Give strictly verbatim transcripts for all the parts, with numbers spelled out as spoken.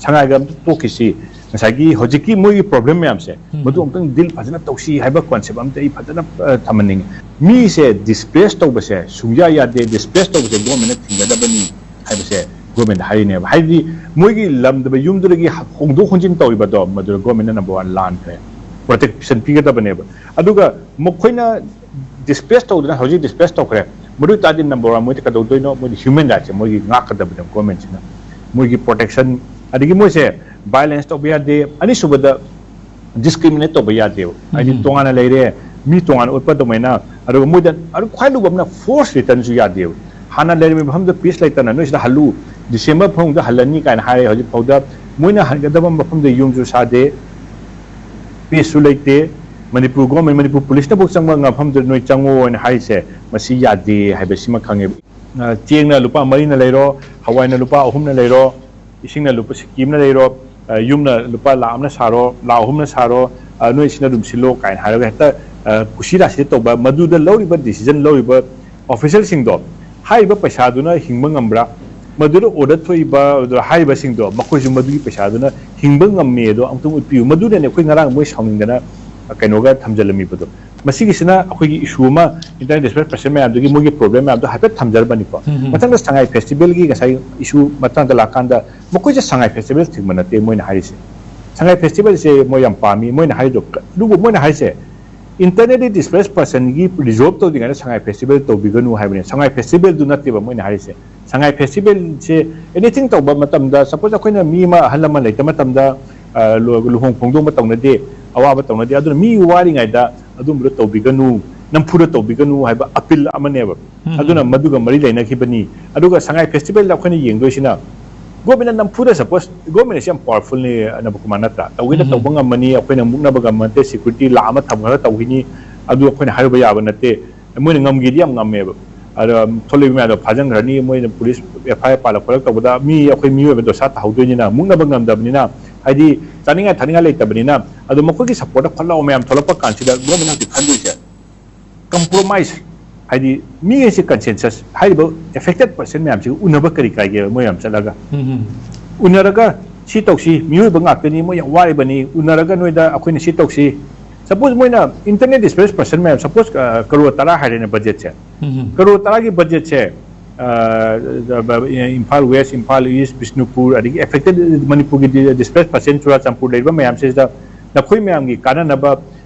ꯁꯉꯥꯏꯒ ꯑꯝꯇ ꯇꯣꯛꯈꯤꯁꯤ꯫ ꯉꯁꯥꯏꯒꯤ ꯍꯧꯖꯤꯛꯀꯤ ꯃꯣꯏꯒꯤ ꯄ꯭ꯔꯣꯕ꯭ꯂꯦꯝ ꯃꯌꯥꯝꯁꯦ, ꯎꯝ꯫ ꯃꯗꯨ ꯑꯃꯨꯛꯇꯪ ꯗꯤꯜ ꯐꯖꯅ ꯇꯧꯁꯤ ꯍꯥꯏꯕ ꯀꯣꯟꯁꯦꯞ ꯑꯝꯇ ꯑꯩ ꯐꯖꯅ, ꯑ, ꯊꯝꯍꯟꯅꯤꯡꯉꯤ꯫ ꯃꯤꯁꯦ ꯗꯤꯁꯄ꯭ꯂꯦꯁ ꯇꯧꯕꯁꯦ ꯁꯨꯡꯌꯥ ꯌꯥꯗꯦ, ꯗꯤꯁꯄ꯭ꯂꯦꯁ ꯇꯧꯕꯁꯦ ꯒꯣꯔꯃꯦꯟꯅ ꯊꯤꯡꯒꯗꯕꯅꯤ ꯍꯥꯏꯕꯁꯦ ꯒꯣꯔꯃꯦꯟꯗ ꯍꯥꯏꯔꯤꯅꯦꯕ꯫ ꯍꯥꯏꯗꯤ ꯃꯣꯏꯒꯤ ꯂꯝꯗꯕ ꯌꯨꯝꯗꯨꯗꯒꯤ ꯍꯣꯡꯗꯣꯛ ꯍꯣꯡꯖꯤꯟ ꯇꯧꯔꯤꯕꯗꯣ, ꯃꯗꯨꯗ ꯒꯣꯔꯃꯦꯟꯅ ꯅꯝꯕꯔ ꯋꯥꯟ ꯂꯥꯟꯈ꯭ꯔꯦ, ꯄ꯭ꯔꯣꯇꯦꯛꯁꯟ ꯄꯤꯒꯗꯕꯅꯦꯕ꯫ ꯑꯗꯨꯒ ꯃꯈꯣꯏꯅ ꯗꯤꯁꯄ꯭ꯂꯦꯁ ꯇꯧꯗꯅ ꯍꯧꯖꯤꯛ ꯗꯤꯁꯄ꯭ꯂꯦꯁ ꯇꯧꯈ꯭ꯔꯦ, ꯃꯗꯨ ꯑꯣꯏ ꯇꯥꯔꯗꯤ ꯅꯝꯕꯔ ꯋꯥꯟ ꯃꯣꯏꯗꯤ ꯀꯩꯗꯧꯗꯣꯏꯅꯣ? ꯃꯣꯏꯗꯤ ꯍ꯭ꯌꯨꯃꯦꯟ ꯔꯥꯏꯠꯁꯦ ꯃꯣꯏꯒꯤ ꯉꯥꯛꯀꯗꯕꯅꯦꯕ ꯒꯣꯔꯃꯦꯟꯁꯤꯅ꯫ ꯃꯣꯏꯒꯤ ꯄ꯭ꯔꯣꯇꯦꯛꯁꯟ, ꯑꯗꯒꯤ ꯃꯣꯏꯁꯦ ꯚꯥꯏꯑꯣꯂꯦꯟꯁ ꯇꯧꯕ ꯌꯥꯗꯦ꯫ ꯑꯅꯤꯁꯨꯕꯗ, ꯗꯤꯁꯀ꯭ꯔꯤꯃꯤꯅꯦꯠ ꯇꯧꯕ ꯌꯥꯗꯦꯕ꯫ ꯍꯥꯏꯗꯤ ꯎꯝ꯫ ꯇꯣꯉꯥꯟꯅ ꯂꯩꯔꯦ, ꯃꯤ ꯇꯣꯉꯥꯟꯅ ꯎꯠꯄ ꯑꯗꯨꯃꯥꯏꯅ꯫ ꯑꯗꯨꯒ ꯃꯣꯏꯗ, ꯑꯗꯨ ꯈ꯭ꯋꯥꯏ ꯂꯨꯕ ꯑꯃꯅ ꯐꯣꯔꯁ ꯔꯤꯇꯔꯟꯁꯨ ꯌꯥꯗꯦꯕ꯫ ꯍꯥꯟꯅ ꯂꯩꯔꯝꯃꯤꯕ ꯃꯐꯝꯗ ꯄꯤꯁ ꯂꯩꯇꯅ ꯅꯣꯏ ꯁꯤꯗ ꯍꯜꯂꯨ, ꯗꯤꯁꯦꯝꯕꯔ ꯐꯥꯎꯗ ꯍꯜꯂꯅꯤ ꯀꯥꯏꯅ ꯍꯥꯏꯔꯦ꯫ ꯍꯧꯖꯤꯛ ꯐꯥꯎꯗ ꯃꯣꯏꯅ ꯍꯟꯒꯗꯕ ꯃꯐꯝꯗ ꯌꯨꯝꯁꯨ ꯁꯥꯗꯦ, ꯄꯤꯁꯁꯨ ꯂꯩꯇꯦ꯫ ꯃꯅꯤꯄꯨꯔ ꯒꯣꯔꯃꯦꯟ, ꯃꯅꯤꯄꯨꯔ ꯄꯨꯂꯤꯁꯅꯐꯥꯎ ꯆꯪꯕ ꯃꯐꯝꯗ ꯅꯣꯏ ꯆꯪꯉꯣ ꯍꯥꯏꯅ ꯍꯥꯏꯔꯤꯁꯦ, ꯃꯁꯤ ꯌꯥꯗꯦ ꯍꯥꯏꯕꯁꯤꯃ ꯈꯪꯉꯦꯕ꯫ ꯑ, ꯆꯦꯡꯅ ꯂꯨꯄꯥ ꯃꯔꯤꯅ ꯂꯩꯔꯣ, ꯍꯋꯥꯏꯅ ꯂꯨꯄꯥ ꯑꯍꯨꯝꯅ ꯂꯩꯔꯣ, ꯏꯁꯤꯡꯅ ꯂꯨꯄꯥ, ꯁꯤꯀꯤ ꯑꯃꯅ ꯂꯩꯔꯣ, ꯑ, ꯌꯨꯝꯅ ꯂꯨꯄꯥ ꯂꯥꯈ ꯑꯃꯅ ꯁꯥꯔꯣ, ꯂꯥꯈ ꯑꯍꯨꯝꯅ ꯁꯥꯔꯣ, ꯑ, ꯅꯣꯏ ꯁꯤꯅ ꯑꯗꯨꯝ ꯁꯤꯜꯂꯣ ꯀꯥꯏꯅ ꯍꯥꯏꯔꯒ ꯍꯦꯛꯇ, ꯑ, ꯀꯨꯁꯤ ꯔꯥꯁꯤꯗ ꯇꯧꯕ, ꯃꯗꯨꯗ ꯂꯧꯔꯤꯕ ꯗꯤꯁꯤꯖꯟ ꯂꯧꯔꯤꯕ ꯑꯣꯐꯤꯁꯔꯁꯤꯡꯗꯣ, ꯍꯥꯏꯔꯤꯕ ꯄꯩꯁꯥꯗꯨꯅ ꯍꯤꯡꯕ ꯉꯝꯕ꯭ꯔꯥ? ꯃꯗꯨꯗ ꯑꯣꯔꯗꯔ ꯊꯣꯛꯏꯕ, ꯑꯗꯨ ꯍꯥꯏꯔꯤꯕꯁꯤꯡꯗꯣ, ꯃꯈꯣꯏꯁꯨ ꯃꯗꯨꯒꯤ ꯄꯩꯁꯥꯗꯨꯅ ꯍꯤꯡꯕ ꯉꯝꯃꯦ ꯑꯗꯣ ꯑꯃꯨꯛꯇꯪ ꯎꯠꯄꯤꯌꯨ꯫ ꯃꯗꯨꯅꯅꯦ ꯑꯩꯈꯣꯏ ꯉꯔꯥꯡ ꯃꯣꯏ ꯁꯥꯎꯅꯤꯡꯗꯅ, ꯑ, ꯀꯩꯅꯣꯒ ꯊꯝꯖꯤꯜꯂꯝꯃꯤꯕꯗꯣ꯫ ꯃꯁꯤꯒꯤꯁꯤꯅ ꯑꯩꯈꯣꯏꯒꯤ ꯏꯁꯨ ꯑꯃ, ꯏꯟꯇꯔꯅꯦꯁꯅꯦꯜ ꯄ꯭ꯔꯦꯁꯔ ꯃꯌꯥꯝꯗꯨꯒꯤ ꯃꯣꯏꯒꯤ ꯄ꯭ꯔꯣꯕ꯭ꯂꯦꯝ ꯃꯌꯥꯝꯗꯣ ꯍꯥꯏꯐꯦꯠ ꯊꯝꯖꯔꯕꯅꯤꯀꯣ꯫ ꯎꯝ, ꯎꯝ꯫ ꯃꯊꯪꯗ ꯁꯉꯥꯏ ꯐꯦꯁꯇꯤꯚꯦꯜꯒꯤ ꯉꯁꯥꯏ ꯏꯁꯨ ꯃꯇꯥꯡꯗ ꯂꯥꯛꯀꯥꯟꯗ, ꯃꯈꯣꯏꯁꯦ ꯁꯉꯥꯏ ꯐꯦꯁꯇꯤꯚꯦꯜ ꯊꯤꯡꯕ ꯅꯠꯇꯦ ꯃꯣꯏꯅ ꯍꯥꯏꯔꯤꯁꯦ꯫ ꯁꯉꯥꯏ ꯐꯦꯁꯇꯤꯚꯦꯜꯁꯦ ꯃꯣꯏ ꯌꯥꯝ ꯄꯥꯝꯃꯤ꯫ ꯃꯣꯏꯅ ꯍꯥꯏꯔꯤꯗꯣ ꯀ-, ꯑꯗꯨꯕꯨ ꯃꯣꯏꯅ ꯍꯥꯏꯁꯦ, ꯏꯟꯇꯔꯅꯦꯠꯇꯤ ꯗꯤꯁꯄ꯭ꯂꯦꯁ ꯄꯔꯁꯟꯒꯤ ꯔꯤꯖꯣꯜꯕ ꯇꯧꯗ꯭ꯔꯤꯉꯩꯗ ꯁꯉꯥꯏ ꯐꯦꯁꯇꯤꯚꯦꯜ ꯇꯧꯕꯤꯒꯅꯨ ꯍꯥꯏꯕꯅꯦ꯫ ꯁꯉꯥꯏ ꯐꯦꯁꯇꯤꯚꯦꯜꯗꯨ ꯅꯠꯇꯦꯕ ꯃꯣꯏꯅ ꯍꯥꯏꯔꯤꯁꯦ꯫ ꯁꯉꯥꯏ ꯐꯦꯁꯇꯤꯚꯦꯜꯁꯦ ꯑꯦꯅꯤꯊꯤꯡ ꯇꯧꯕ ꯃꯇꯝꯗ, ꯁꯄꯣꯁ ꯑꯩꯈꯣꯏꯅ ꯃꯤ ꯑꯃ, ꯑꯍꯜ ꯑꯃ ꯂꯩꯇ ꯃꯇꯝꯗ, ꯑ, ꯂꯨ-, ꯂꯨꯍꯣꯡ ꯈꯣꯡꯗꯣꯡꯕ ꯇꯧꯅꯗꯦ, ꯑꯋꯥꯕ ꯇꯧꯅꯗꯦ꯫ ꯑꯗꯨꯅ ꯃꯤ ꯋꯥꯔꯤꯉꯩꯗ ꯑꯗꯨꯝꯕꯗꯣ ꯇꯧꯕꯤꯒꯅꯨ, ꯅꯝꯐꯨꯗ ꯇꯧꯕꯤꯒꯅꯨ ꯍꯥꯏꯕ ꯑꯄꯤꯜ ꯑꯃꯅꯦꯕ꯫ ꯎꯝ꯫ ꯑꯗꯨꯅ ꯃꯗꯨꯒ ꯃꯔꯤ ꯂꯩꯅꯈꯤꯕꯅꯤ꯫ ꯑꯗꯨꯒ ꯁꯉꯥꯏ ꯐꯦꯁꯇꯤꯚꯦꯜꯗ ꯑꯩꯈꯣꯏꯅ ꯌꯦꯡꯗꯣꯏꯁꯤꯅ, ꯒꯣꯔꯃꯦꯟꯅ ꯅꯝꯐꯨꯗ, ꯁꯄꯣꯁ ꯒꯣꯔꯃꯦꯟ ꯑꯁꯤ ꯌꯥꯝ ꯄꯋꯥꯔꯐꯨꯜꯅꯤ, ꯑꯅꯕ ꯀꯨꯃꯥꯔ, ꯅꯠꯇ꯭ꯔꯥ? ꯇꯧꯒꯦꯅ ꯎꯝ꯫ ꯇꯧꯕ ꯉꯝꯃꯅꯤ, ꯑꯩꯈꯣꯏꯅ ꯃꯨꯛꯅꯕ ꯉꯝꯕ ꯅꯠꯇꯦ, ꯁꯦꯀ꯭ꯌꯨꯔꯤꯇꯤ ꯂꯥꯛ ꯑꯃ ꯊꯝꯈ꯭ꯔꯒ ꯇꯧꯈꯤꯅꯤ, ꯑꯗꯨ ꯑꯩꯈꯣꯏꯅ ꯍꯥꯏꯔꯨꯕ ꯌꯥꯕ ꯅꯠꯇꯦ꯫ ꯃꯣꯏꯅ ꯉꯝꯒꯦꯗꯤ ꯌꯥꯝ ꯉꯝꯃꯦꯕ꯫ ꯑꯗ ꯊꯣꯛꯂꯛꯏꯕ ꯃꯌꯥꯝꯗꯣ ꯐꯥꯖꯤꯟꯈ꯭ꯔꯅꯤ, ꯃꯣꯏꯅ ꯄꯨꯂꯤꯁ ꯑꯦꯐ ꯑꯥꯏ ꯑꯥꯔ ꯄꯥꯜꯂꯛ ꯈꯣꯠꯂꯛ ꯇꯧꯕꯗ ꯃꯤ ꯑꯩꯈꯣꯏ ꯃꯤꯑꯣꯏꯕ ꯗꯣꯁꯥ ꯇꯥꯍꯧꯗꯣꯏꯅꯤꯅ, ꯃꯨꯛꯅꯕ ꯉꯝꯗꯕꯅꯤꯅ, ꯍꯥꯏꯗꯤ ꯆꯥꯅꯤꯡꯉꯥꯏ ꯊꯛꯅꯤꯡꯉꯥꯏ ꯂꯩꯇꯕꯅꯤꯅ, ꯑꯗꯣ ꯃꯈꯣꯏꯒꯤ ꯁꯞꯄꯣꯔꯠꯇ ꯐꯠ ꯂꯥꯎ ꯃꯌꯥꯝ ꯊꯣꯛꯂꯛꯄ ꯀꯥꯟꯁꯤꯗ ꯒꯣꯔꯃꯦꯟ ꯍꯧꯖꯤꯛ ꯈꯟꯗꯣꯏꯁꯦ ꯀꯝꯄ꯭ꯔꯣꯃꯥꯏꯁ, ꯍꯥꯏꯗꯤ ꯃꯤ ꯑꯁꯤ ꯀꯟꯁꯦꯟꯁꯁ, ꯍꯥꯏꯔꯤꯕ ꯑꯦꯐꯦꯛꯇꯦꯠ ꯄꯔꯁꯟ ꯃꯌꯥꯝꯁꯤꯒ ꯎꯅꯕ ꯀꯔꯤ ꯀꯥꯏꯒꯦꯕ? ꯃꯣꯏ ꯃꯌꯥꯝ ꯆꯠꯂꯒ ꯎꯝ, ꯎꯝ꯫ ꯎꯅꯔꯒ ꯁꯤ ꯇꯧꯁꯤ, ꯃꯤꯑꯣꯏꯕ ꯉꯥꯛꯇꯅꯤ, ꯃꯣꯏ ꯌꯥꯝ ꯋꯥꯔꯤꯕꯅꯤ, ꯎꯅꯔꯒ ꯅꯣꯏꯗ ꯑꯩꯈꯣꯏꯅ ꯁꯤ ꯇꯧꯁꯤ꯫ Suppose ꯃꯣꯏꯅ internally displaced person ꯃꯌꯥꯝ, suppose ꯀꯔꯣꯔ ꯇꯔꯥ ꯍꯥꯏꯔꯦꯅꯦ ꯕꯖꯦꯠꯁꯦ꯫ ꯀꯔꯣꯔ ꯇꯔꯥꯒꯤ ꯕꯖꯦꯠꯁꯦ, ꯏꯝꯐꯥꯜ ꯋꯦꯁ, ꯏꯝꯐꯥꯜ ꯏꯁ, ꯕꯤꯁꯅꯨꯄꯨꯔ, ꯑꯗꯒꯤ affected ꯃꯅꯤꯄꯨꯔꯒꯤ displaced person ꯆꯨꯔꯥꯆꯥꯟꯄꯨꯔ ꯂꯩꯔꯤꯕ ꯃꯌꯥꯝꯁꯤꯗ ꯅꯈꯣꯏ ꯃꯌꯥꯝꯒꯤ ꯀꯥꯟꯅꯅꯕ,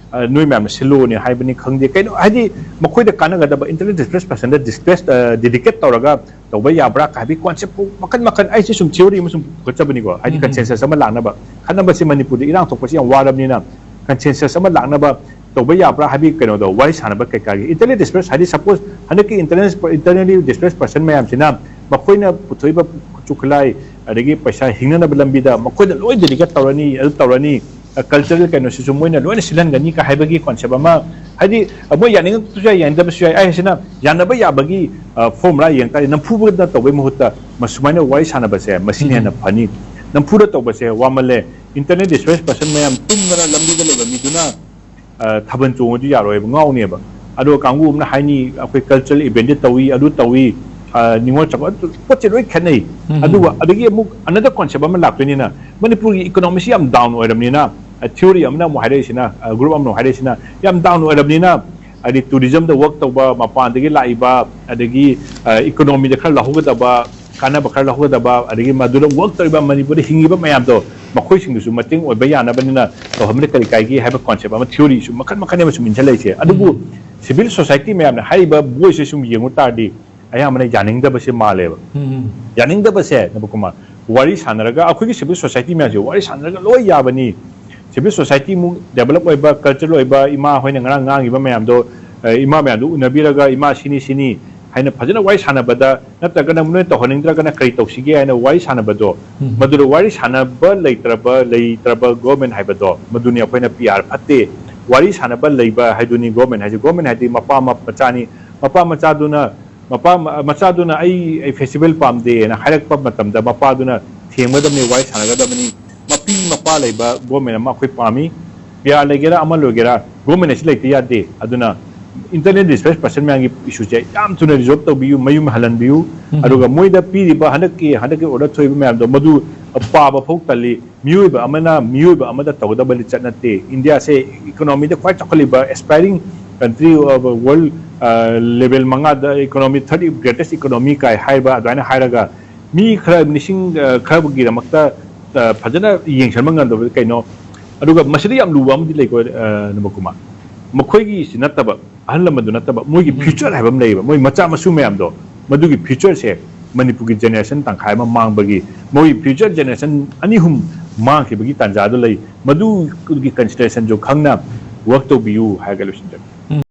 ꯅꯣꯏ ꯃꯌꯥꯝꯅ ꯁꯤꯜꯂꯨꯅꯦ ꯍꯥꯏꯕꯅꯤ ꯈꯪꯗꯦ, ꯀꯩꯅꯣ ꯍꯥꯏꯗꯤ ꯃꯈꯣꯏꯗ ꯀꯥꯟꯅꯒꯗꯕ internally displaced personꯗ displace dedicate ꯇꯧꯔꯒ ꯇꯧꯕ ꯌꯥꯕ꯭ꯔꯥ ꯍꯥꯏꯕꯒꯤ concept ꯃꯈꯜ ꯃꯈꯜ, ꯑꯩꯁꯦ ꯁꯨꯝ theory ꯑꯃ ꯁꯨꯝ ꯄꯨꯈꯠꯆꯕꯅꯤꯀꯣ, ꯍꯥꯏꯗꯤ consensus ꯑꯃ ꯂꯥꯛꯅꯕ꯫ ꯈꯠꯅꯕꯁꯤ ꯃꯅꯤꯄꯨꯔꯗ ꯏꯔꯥꯡ ꯊꯣꯛꯄꯁꯤ ꯌꯥꯝ ꯋꯥꯔꯕꯅꯤꯅ consensus ꯑꯃ ꯂꯥꯛꯅꯕ ꯇꯧꯕ ꯌꯥꯕ꯭ꯔꯥ ꯍꯥꯏꯕꯒꯤ ꯀꯩꯅꯣꯗꯣ, ꯋꯥꯔꯤ ꯁꯥꯟꯅꯕ ꯀꯩꯀꯥꯒꯤ꯫ Internally displaced ꯍꯥꯏꯗꯤ, suppose ꯍꯟꯗꯛꯀꯤ internally, internally displaced person ꯃꯌꯥꯝꯁꯤꯅ ꯃꯈꯣꯏꯅ ꯄꯨꯊꯣꯛꯏꯕ ꯈꯨꯠꯁꯨ ꯈꯨꯠꯂꯥꯏ, ꯑꯗꯒꯤ ꯄꯩꯁꯥ ꯍꯤꯡꯅꯅꯕ ꯂꯝꯕꯤꯗ ꯃꯈꯣꯏꯅ ꯂꯣꯏ dedicate ꯇꯧꯔꯅꯤ, ꯑꯗꯨ ꯇꯧꯔꯅꯤ, cultural ꯀꯩꯅꯣꯁꯤꯁꯨ ꯃꯣꯏꯅ ꯂꯣꯏꯅ ꯁꯤꯜꯍꯟꯒꯅꯤ ꯀ ꯍꯥꯏꯕꯒꯤ concept ꯑꯃ, ꯍꯥꯏꯗꯤ ꯃꯣꯏ ꯌꯥꯅꯤꯡꯉꯛꯄꯁꯨ ꯌꯥꯏ, ꯌꯥꯅꯤꯡꯗꯕꯁꯨ ꯌꯥꯏ꯫ ꯑꯩ ꯍꯥꯏꯁꯤꯅ ꯌꯥꯅꯕ ꯌꯥꯕꯒꯤ formula ꯌꯦꯡ ꯇꯥꯔꯗꯤ, ꯅꯝꯐꯨꯗ ꯇꯧꯕꯩ ꯃꯍꯨꯠꯇ ꯃꯁꯨꯃꯥꯏꯅ ꯋꯥꯔꯤ ꯁꯥꯟꯅꯕꯁꯦ ꯃꯁꯤꯅ ꯍꯦꯟꯅ ꯐꯅꯤ꯫ ꯅꯝꯐꯨꯗ ꯇꯧꯕꯁꯦ ꯋꯥꯃꯜꯂꯦ꯫ Internally displaced person ꯃꯌꯥꯝ ꯇꯨꯝꯗꯅ ꯂꯝꯕꯤꯗ ꯂꯩꯕ ꯃꯤꯗꯨꯅ ꯊꯥꯕꯜ ꯆꯣꯡꯉꯗꯤ ꯌꯥꯔꯣꯏꯕ, ꯉꯥꯎꯅꯦꯕ꯫ ꯑꯗꯨꯒ ꯀꯥꯡꯕꯨ ꯑꯃꯅ ꯍꯥꯏꯅꯤ, "ꯑꯩꯈꯣꯏ cultural eventꯗꯤ ꯇꯧꯏ, ꯑꯗꯨ ꯇꯧꯏ, ꯅꯤꯉꯣꯜ ꯆꯥꯛꯀꯧꯕ", ꯑꯗꯨ ꯄꯣꯠꯁꯦ ꯂꯣꯏ ꯈꯦꯠꯅꯩ꯫ ꯑꯗꯨꯒ ꯑꯗꯒꯤ ꯑꯃꯨꯛ another concept ꯑꯃ ꯂꯥꯛꯇꯣꯏꯅꯤꯅ, ꯃꯅꯤꯄꯨꯔꯒꯤ economyꯁꯤ ꯌꯥꯝ down ꯑꯣꯏꯔꯕꯅꯤꯅ, theory ꯑꯃꯅ ꯑꯃꯨꯛ ꯍꯥꯏꯔꯛꯏꯁꯤꯅ, group ꯑꯃꯅ ꯑꯃꯨꯛ ꯍꯥꯏꯔꯛꯏꯁꯤꯅ, ꯌꯥꯝ down ꯑꯣꯏꯔꯕꯅꯤꯅ, ꯍꯥꯏꯗꯤ tourismꯗ work ꯇꯧꯕ, ꯃꯄꯥꯟꯗꯒꯤ ꯂꯥꯛꯏꯕ, ꯑꯗꯒꯤ economyꯗ ꯈꯔ ꯂꯧꯍꯧꯒꯗꯕ, ꯀꯥꯟꯅꯕ ꯈꯔ ꯂꯧꯍꯧꯒꯗꯕ, ꯑꯗꯒꯤ ꯃꯗꯨꯗ work ꯇꯧꯔꯤꯕ ꯃꯅꯤꯄꯨꯔꯗ ꯍꯤꯡꯉꯤꯕ ꯃꯌꯥꯝꯗꯣ, ꯃꯈꯣꯏꯁꯤꯡꯗꯨꯁꯨ ꯃꯇꯦꯡ ꯑꯣꯏꯕ ꯌꯥꯅꯕꯅꯤꯅ ꯇꯧꯍꯟꯕꯗ ꯀꯔꯤ ꯀꯥꯏꯒꯦ ꯍꯥꯏꯕ concept ꯑꯃ, theoryꯁꯨ ꯃꯈꯜ ꯃꯈꯜꯅꯦꯕ ꯁꯨꯝ ꯏꯟꯁꯤꯜꯂꯛꯏꯁꯦ꯫ ꯑꯗꯨꯕꯨ civil society ꯃꯌꯥꯝꯅ ꯍꯥꯏꯔꯤꯕ voiceꯁꯦ ꯁꯨꯝ ꯌꯦꯡꯉꯨ ꯇꯥꯔꯗꯤ, ꯑꯌꯥꯝꯕꯅ ꯌꯥꯅꯤꯡꯗꯕꯁꯦ ꯃꯥꯜꯂꯦꯕ꯫ ꯌꯥꯅꯤꯡꯗꯕꯁꯦ, ꯅꯕꯀꯨꯃꯥꯔ, ꯋꯥꯔꯤ ꯁꯥꯟꯅꯔꯒ, ꯑꯩꯈꯣꯏꯒꯤ civil society ꯃꯌꯥꯝꯁꯦ ꯋꯥꯔꯤ ꯁꯥꯟꯅꯔꯒ ꯂꯣꯏ ꯌꯥꯕꯅꯤ꯫ Civil society ꯃꯨꯛ develop ꯑꯣꯏꯕ, cultural ꯑꯣꯏꯕ, ꯏꯃꯥ ꯍꯣꯏꯅ ꯉꯔꯥꯡ ꯉꯥꯡꯉꯤꯕ ꯃꯌꯥꯝꯗꯣ, ꯏꯃꯥ ꯃꯌꯥꯝꯗꯣ ꯎꯅꯕꯤꯔꯒ, "ꯏꯃꯥ, ꯁꯤꯅꯤ, ꯁꯤꯅꯤ" ꯍꯥꯏꯅ ꯐꯖꯅ ꯋꯥꯔꯤ ꯁꯥꯟꯅꯕꯗ, ꯅꯠꯇ꯭ꯔꯒꯅ ꯅꯣꯏ ꯇꯧꯍꯟꯅꯤꯡꯗ꯭ꯔꯒꯅ ꯀꯔꯤ ꯇꯧꯁꯤꯒꯦ ꯍꯥꯏꯅ ꯋꯥꯔꯤ ꯁꯥꯟꯅꯕꯗꯣ, ꯃꯗꯨꯗ ꯋꯥꯔꯤ ꯁꯥꯟꯅꯕ ꯂꯩꯇ꯭ꯔꯕ, ꯂꯩꯇ꯭ꯔꯕ government ꯍꯥꯏꯕꯗꯣ, ꯃꯗꯨꯅꯤ ꯑꯩꯈꯣꯏꯅ P R ꯐꯠꯇꯦ꯫ ꯋꯥꯔꯤ ꯁꯥꯟꯅꯕ ꯂꯩꯕ ꯍꯥꯏꯗꯨꯅꯤ government ꯍꯥꯏꯁꯦ꯫ Government ꯍꯥꯏꯗꯤ ꯃꯄꯥ ꯃ-, ꯃꯆꯥꯅꯤ꯫ ꯃꯄꯥ ꯃꯆꯥꯗꯨꯅ, ꯃꯄꯥ ꯃ-, ꯃꯆꯥꯗꯨꯅ "ꯑꯩ, ꯑꯩ festival ꯄꯥꯝꯗꯦꯅ" ꯍꯥꯏꯔꯛꯄ ꯃꯇꯝꯗ, ꯃꯄꯥꯗꯨꯅ ꯊꯦꯝꯒꯗꯕꯅꯤ, ꯋꯥꯔꯤ ꯁꯥꯟꯅꯒꯗꯕꯅꯤ꯫ ꯃꯄꯤ ꯃꯄꯥ ꯂꯩꯕ government ꯑꯃ ꯑꯩꯈꯣꯏ ꯄꯥꯝꯃꯤ꯫ P R ꯂꯩꯒꯦꯔꯥ, ꯑꯃ ꯂꯣꯏꯒꯦꯔꯥ, government ꯑꯁꯤ ꯂꯩꯇ ꯌꯥꯗꯦ꯫ ꯑꯗꯨꯅ internally displaced person ꯃꯌꯥꯝꯒꯤ ꯏꯁꯨꯁꯦ ꯌꯥꯝ ꯊꯨꯅ ꯔꯤꯖꯣꯜꯕ ꯇꯧꯕꯤꯌꯨ, ꯃꯌꯨꯝ ꯍꯜꯍꯟꯕꯤꯌꯨ꯫ ꯑꯗꯨꯒ ꯃꯣꯏꯗ ꯄꯤꯔꯤꯕ ꯍꯟꯗꯛꯀꯤ ꯍꯟꯗꯛꯀꯤ ꯑꯣꯔꯗꯔ ꯊꯣꯛꯏꯕ ꯃꯌꯥꯝꯗꯣ ꯃꯗꯨ ꯄꯥꯕ ꯐꯥꯎ ꯇꯜꯂꯤ꯫ ꯃꯤꯑꯣꯏꯕ ꯑꯃꯅ ꯃꯤꯑꯣꯏꯕ ꯑꯃꯗ ꯇꯧꯒꯗꯕ ꯂꯤꯆꯠ ꯅꯠꯇꯦ꯫ ꯏꯟꯗꯤꯌꯥꯁꯦ ꯏꯀꯣꯅꯣꯃꯤꯗ ꯈ꯭ꯋꯥꯏ ꯆꯥꯎꯈꯠꯂꯤꯕ, aspiring country of world, level ꯃꯉꯥꯗ ꯏꯀꯣꯅꯣꯃꯤ, third greatest economy ꯀꯥꯏ ꯍꯥꯏꯕ ꯑꯗꯨꯃꯥꯏꯅ ꯍꯥꯏꯔꯒ ꯃꯤ ꯈꯔ ꯂꯤꯁꯤꯡ ꯈꯔꯒꯤꯗꯃꯛꯇ ꯐꯖꯅ ꯌꯦꯡꯁꯤꯟꯕ ꯉꯝꯗꯕ ꯀꯩꯅꯣ? ꯑꯗꯨꯒ ꯃꯁꯤꯗ ꯌꯥꯝ ꯂꯨꯕ ꯑꯃꯗꯤ ꯂꯩꯀꯣ, ꯅꯃꯀꯨꯃꯥꯔ, ꯃꯈꯣꯏꯒꯤꯁꯤ ꯅꯠꯇꯕ, ꯑꯍꯜ ꯂꯃꯟꯗꯨ ꯅꯠꯇꯕ, ꯃꯣꯏꯒꯤ ꯐ꯭ꯌꯨꯆꯔ ꯍꯥꯏꯕ ꯑꯃ ꯂꯩꯌꯦꯕ, ꯃꯣꯏ ꯃꯆꯥ ꯃꯁꯨ ꯃꯌꯥꯝꯗꯣ, ꯃꯗꯨꯒꯤ ꯐ꯭ꯌꯨꯆꯔꯁꯦ ꯃꯅꯤꯄꯨꯔꯒꯤ ꯖꯦꯅꯦꯔꯦꯁꯟ ꯇꯪꯈꯥꯏ ꯑꯃ ꯃꯥꯡꯕꯒꯤ, ꯃꯣꯏ ꯐ꯭ꯌꯨꯆꯔ ꯖꯦꯅꯦꯔꯦꯁꯟ ꯑꯅꯤ ꯑꯍꯨꯝ ꯃꯥꯡꯈꯤꯕꯒꯤ ꯇꯥꯟꯖꯥꯗꯨ ꯂꯩ꯫ ꯃꯗꯨꯒꯤ ꯀꯟꯁꯤꯗꯔꯦꯁꯟꯁꯨ ꯈꯪꯅ ꯋꯔꯛ ꯇꯧꯕꯤꯌꯨ ꯍꯥꯏꯔꯒ ꯂꯣꯏꯁꯤꯟꯖꯒꯦ꯫